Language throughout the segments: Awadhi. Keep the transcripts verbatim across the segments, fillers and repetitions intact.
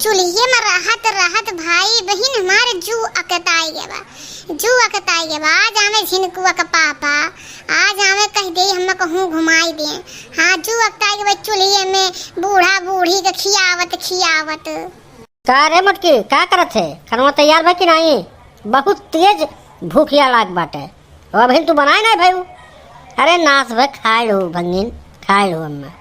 चुल्हिए में रहत रहत भाई बहिन हमार जू अकताई गवा, जू अकताई गवा। आज आवे झिनकुआ का पापा, आज आवे कह दे हम कहूँ घुमाई दे। हाँ, जू अकताई गवा चुल्हिए में बूढ़ा बूढ़ी के खियावत खियावत। का रे मोटकी, का करत है? खानवा तैयार बा कि नाहीं? बहुत तेज भूखिया लाग बाटे। अब अबहिन तू बनाए नाहीं भइउ। अरे नास भे, खाए लो भंगिन, खाए लो अम्मा।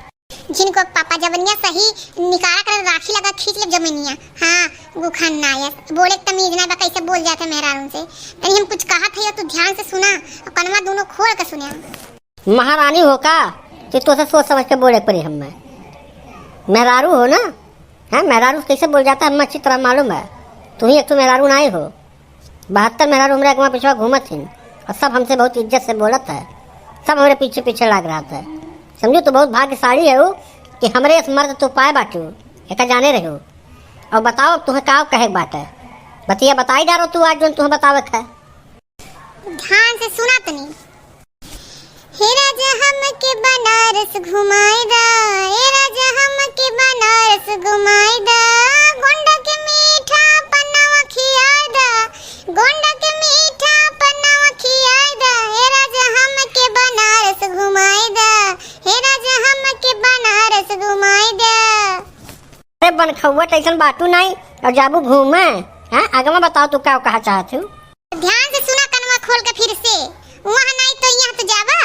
झिनकुआ के पापा जवनिया सही निकारा कर राखी लगा खींच ले जवनिया। हाँ, गुखन नायस। बोले के तमीज नाहीं बा, कैसे बोल जाते मेहरारू से। तनी हम कुछ कहत है तू ध्यान से सुना और कनवा दोनों खोल के सुने। महारानी हो का कि तोसे सोच समझ के बोले के पड़ी हमें। मेहरारू हो ना, हैं? मेहरारू से कैसे बोल जाता है हमें अच्छी तरह मालूम है। तू ही एक ठो मेहरारू नाहीं हो। बहत्तर मेहरारू हमरे अगवा पिछवा घूमत हिन और सब हमसे बहुत इज्जत से बोलत है, सब हमरे पीछे पीछे लाग रहत है। समझू तो बहुत भाग्यशाली है वो कि हमरे इस मर्द तो पाए बाटू, एका जाने रहो। और बताओ अब तुहें का कहे के बाटे, बतिया बताई डारो तू आज जोन तुहें बतावे के है। ध्यान से सुना तनी। हे राजा हमके बनारस घुमाई दा, हे राजा हमके बनारस घुमाई दा, गोंडा के मीठा पन्नवा खियाई दा, गोंडा के मीठा पन्नवा खियाई दा, हे राजा हमके बनारस घुमाई दा, हे राजा हमके बनारस घुमाई दा। अरे बनखौआ, तैसन बाटू नाई, और जाबू घूमे, हैं? आगवा बताओ तू का कहा चाहत हो? ध्यान से सुना कनवा खोल के फिर से, वहाँ नाई तो यहाँ तो जाबा।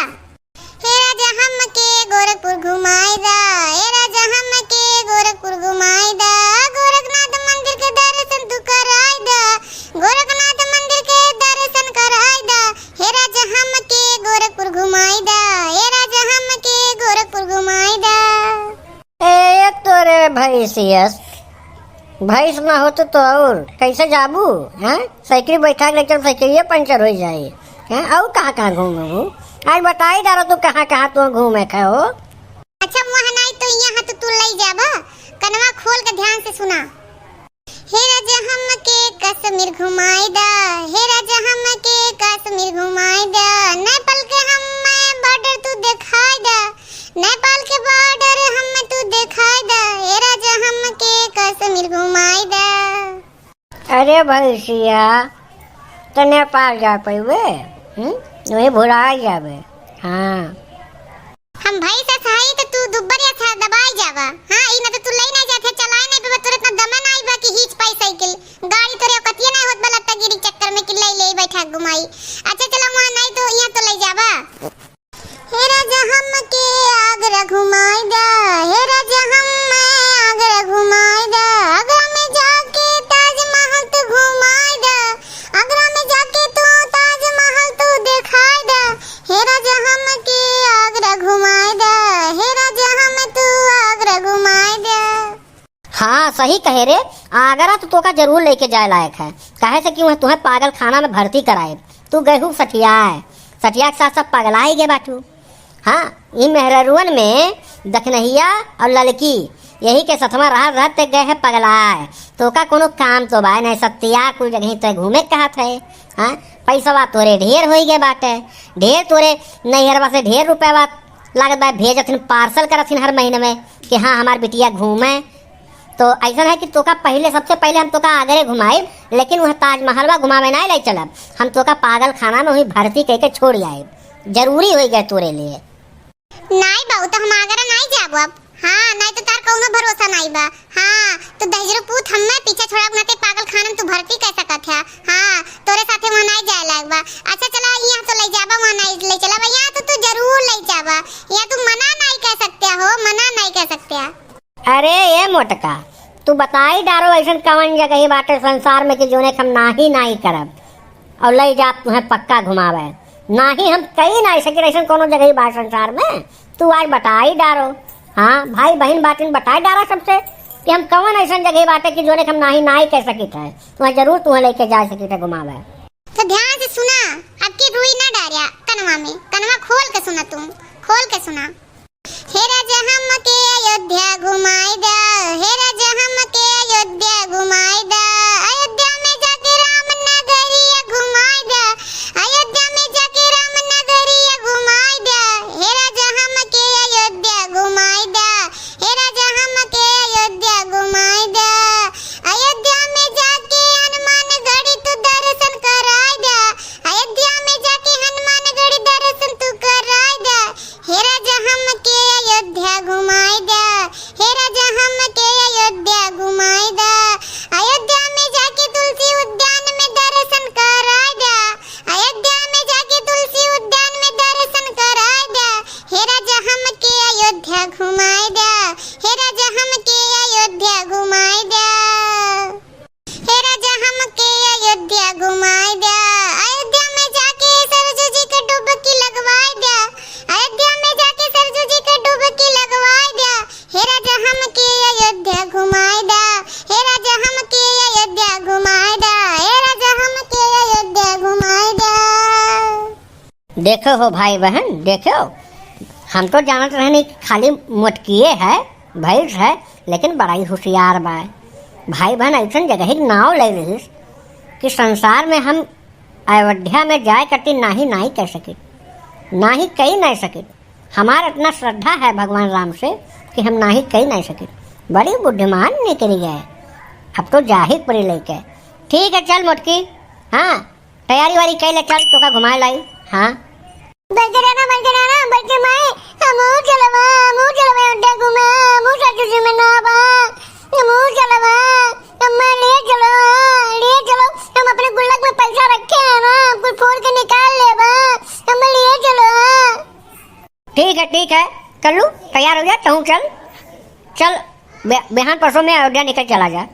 हे राजा हमके गोरखपुर घुमाई दा, हे राजा हमके गोरखपुर घुमाई दा, गोरखनाथ मंदिर के दर्शन तू कराई दा, गोरखनाथ मंदिर के दर्शन कराई दा, हे राजा हमके गोरखपुर घुमाई दा, हे राजा हमके गोरखपुर घुमाई दा। ए तोरे भैंसियस, भैंस ना हो तो, तो और कैसे जाबू, हैं? साइकिल बैठा के ले चल, साइकिलिए पंचर हो जाई, हैं? और कहाँ कहाँ घूमबू? आज बताई डारो तू कहाँ कहाँ तू घूमे के हो। अच्छा, वहाँ नाई तो यहाँ तो तू ले जाबा, कनवा खोल के ध्यान से सुना। हे राजा हमके कश्मीर घुमाई दा, हे राजा हमके कश्मीर घुमाई दा, नेपाल के हमें बॉर्डर तू दिखाई दा, नेपाल के बॉर्डर हमें तू दिखाई दा, हे राजा हमके कश्मीर घुमाई दा। अरे भैंसिया, तो नेपाल जा पैबे, हम्म? वही भुला जाबे। हाँ। हम भैंस अस हई तो तू दुब्बर अस दबाई जाबा। हाँ, ई ना तो तू लई ना जाथे, चलाए नहीं पेबा, तोरे इतना दमन आई बा कि हीच पाई साइकिल। गाड़ी तोरे औकतिये नहीं होत बा लत्ता गिरी चक्कर में कि लई ले बैठा घुमाई। अच्छा चला वहाँ नहीं तो यहाँ तो लई जाबा। हे राजा हमके आगरा घुमाई दा, हे राजा हमें आगरा घुमाई दा, आगरा में जाके ताजमहल तू घुमाई दा, आगरा में जाके तू ताजमहल तू दिखाई दा, हे राजा हमके आगरा घुमाई दा, हे राजा हम तू आगरा घुमाई दा। हाँ, सही कहे रे, आगरा तो तोका जरूर लेके जाए लायक है, काहे से कि वह तुहें पागल खाना में भर्ती कराए। तू गए हूँ सठियाए, सठिया के साथ सब पगला ही गए बाटू। हाँ, ई मेहररुअन में दखनहिया और ललकी यही के सथवा रहत रहत ते गए है पगलाए। तोका कोनो काम तो बाय नहीं सत्या, कुल जगह ते घूमे कहत है। हाँ, पैसवा तोरे ढेर होई गए बाटे, ढेर तोरे नैहरवा से ढेर रुपया लागत बा, भेजत हिन, पार्सल करत हिन हर महीने में कि हाँ हमार बिटिया घूमे। तो ऐसा है कि तोका पहले, सबसे पहले हम तोका आगरे घुमाइब, लेकिन वह ताजमहलवा घुमावे नाई ले चलब, हम तोका पागल खाना में वही भर्ती करके छोड़ आइब। जरूरी हो गए तोरे लिए। नाई बा, उ तो हम आगरा नाई जाबो अब। हाँ, नाई तो तार कौनो भरोसा नाई बा। हाँ, तो दहिजरू पूत हम्मे पीछे छोड़ा के नाते पागल खाना में तू भर्ती कर सकत है। हाँ, तोरे साथे वहाँ नाई जाए लायक बा। अच्छा चला, यहाँ तो ले जाबा, वहाँ नाई ले चला बा। यहाँ तो तू जरूर ले जाबा, यहाँ तू मना नाई कर सकते हो, मना नाई कर सकते। अरे ए मोटका, तू बताई डारो ऐसन कवन जगह बाटे संसार में कि जोने के हम नाही नाही करब और ले जाब तुहें पक्का घुमावे। नाही हम कहीं नाही सकी ऐसन कोनो जगह बा संसार में, तू आज बताई डारो। हाँ भाई बहन बाटिन बताई डारा सबसे कि हम कवन ऐसन जगह बाटे कि जोने के हम नाही नाही कह सकित है, तुहें जरूर तुहें लेके जा सकित है घुमावे। तो ध्यान से सुना, अब की रुई ना डारिया कनवा में, कनवा खोल के सुना तू, खोल के सुना। हे राजा हमके अयोध्या घुमाई दा, हे राजा हमके अयोध्या घुमाई दा, अयोध्या में जाके राम नगरिया घुमाई दा, अयोध्या में जाके राम नगरिया घुमाई दा, हे राजा हमके अयोध्या घुमाई दा, हे राजा हमके अयोध्या घुमाई दा। देखो हो भाई बहन, देखो, हम तो जानत रहनी खाली मोटकिए है, भैंस है, लेकिन बड़ा ही होशियार बा। भाई बहन ऐसन जगह के नाव ले लिहिस कि संसार में हम अयोध्या में जाए कति नाही, नाही कह सकित, नाही कही नाही सकित। हमार इतना श्रद्धा है भगवान राम से कि हम नाही कही नाही सकित। बड़ी बुद्धिमान निकली है, अब तो जाही पड़ी लेके। ठीक है, चल मोटकी, हाँ, तैयारी वारी कैले, चल तोका घुमाए लाई। हाँ, बलदेव नाना, बलदेव नाना, बलदेव माई, हमहू चलबा, हमहू चलबा अयोध्या घूमे, हमहू सासू जी में ना बा, हमहू चलबा, अम्मा ले चलो, ले चलो, हम अपने गुल्लक में पैसा रखे हैं ना, हम कुछ फोड़ के निकाल लेबा, अम्मा ले चलो। ठीक है, ठीक है, कल्लू तैयार हो जा, तू चल, चल, बे-, बिहान परसों में अयोध्या निकल चला जा।